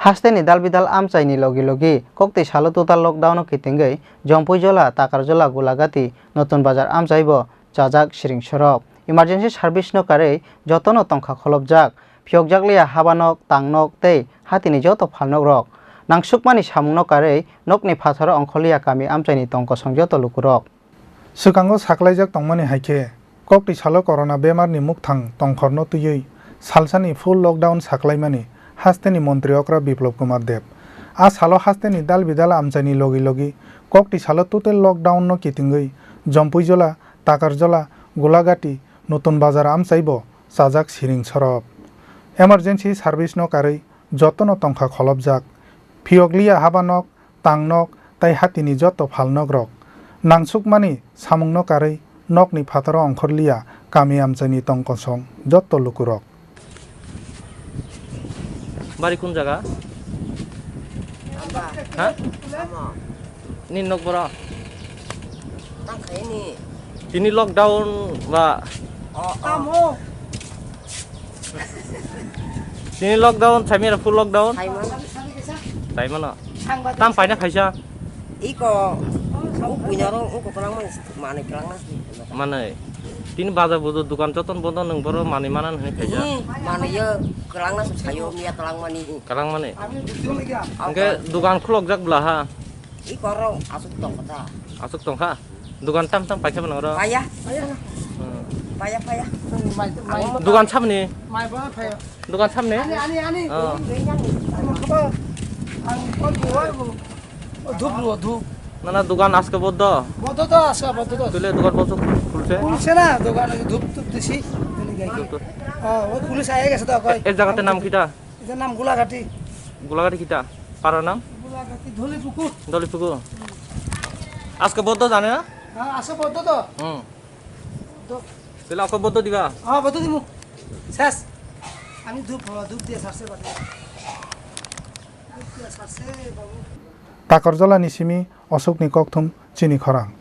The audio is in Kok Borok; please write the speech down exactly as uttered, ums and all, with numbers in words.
Hasteni dal bidal amchaini logi logi koktwi salo total lockdown-o kitingwi Jompuijola, Takarjola, Gulagati, Notun Bazar amchaibo chajak siring sorok. Emergency service-no karwi jotono tongkha kholopjak. Phiyokjakliya habanok, tangnok tei hatini joto phalnokrok. Nangsukmani samungno karwi nokni phatharo ongkhorliya kami amchaini tongkosong joto lukurok. Swkango saklaijak tongmani hai khe, koktwi salo corona bemarni mukthang tongkhorno twiwi salsani full lockdown saklaimani hasteni montri okra Biplab Kumar Deb. A salo hasteni dal bidal amchaini logi logi koktwi salo total lockdown-no kitingwi Jompuijola, Takarjola, Gulagati, Notun Bazar amchaibo chajak siring sorok. Emergency service-no karwi jotono tongkha kholopjak. Phiyokliya habanok, tangnok tei hatini joto phalnokrok. Nangsukmani samungno karwi nokni phataro ongkhorliya kami amchaini tongkosong joto lukurok. Bari kun jaga? Amba. Ha? Amo. Ni nok boro? Tang khaini. Tini lockdown ba? Oh, oh. Tini lockdown, saimira full lockdown? Saimano. Saimano. Tam paina phaisa? Iko, o puinaro, o kwlangma manwi kwlangna. Manwi. Tini bazar bodo dukan joton bodo nwng boro manwi manan hwnwi phaisa? Hmm, manwi yo kwlangna sayo, miya kwlangmani. Kwlangmani? Hwnkhe dukan khulokjak bwla ha? Iko ro aswk tongkha ta. Aswk tongkha? Dukan tam tam paisa bwnang oro? Paya. Hmm. Paya, paya. Dukan samni? Mai ba paya. Dukan samni? Ani, ani, ani. Oh. Ang khaba, ang kon buwai bu. O dhup lu, dhup. Nana dukan aske bodo? Bodo to, aske bodo to. Tule dukan boso khulse? Khulse na, dukan dhup dhup disi. Dhup dhup. Ah, o police aye gese to koi. E, e jaga te nam kita? Etar nam Gulagati. Gulagati kita? Para nam? Gulagati Dholipuku. Dholipuku. Aske bodo jane na? Ha, aske bodo to. Hmm. To. Tule aske bodo diba? Ha, bodo dimu. Ses. Ami dhup, dhup diye sarse bade. Dhup diye sarse, babu. Takarjala ni simi Ashok ni kokthum chini khorang.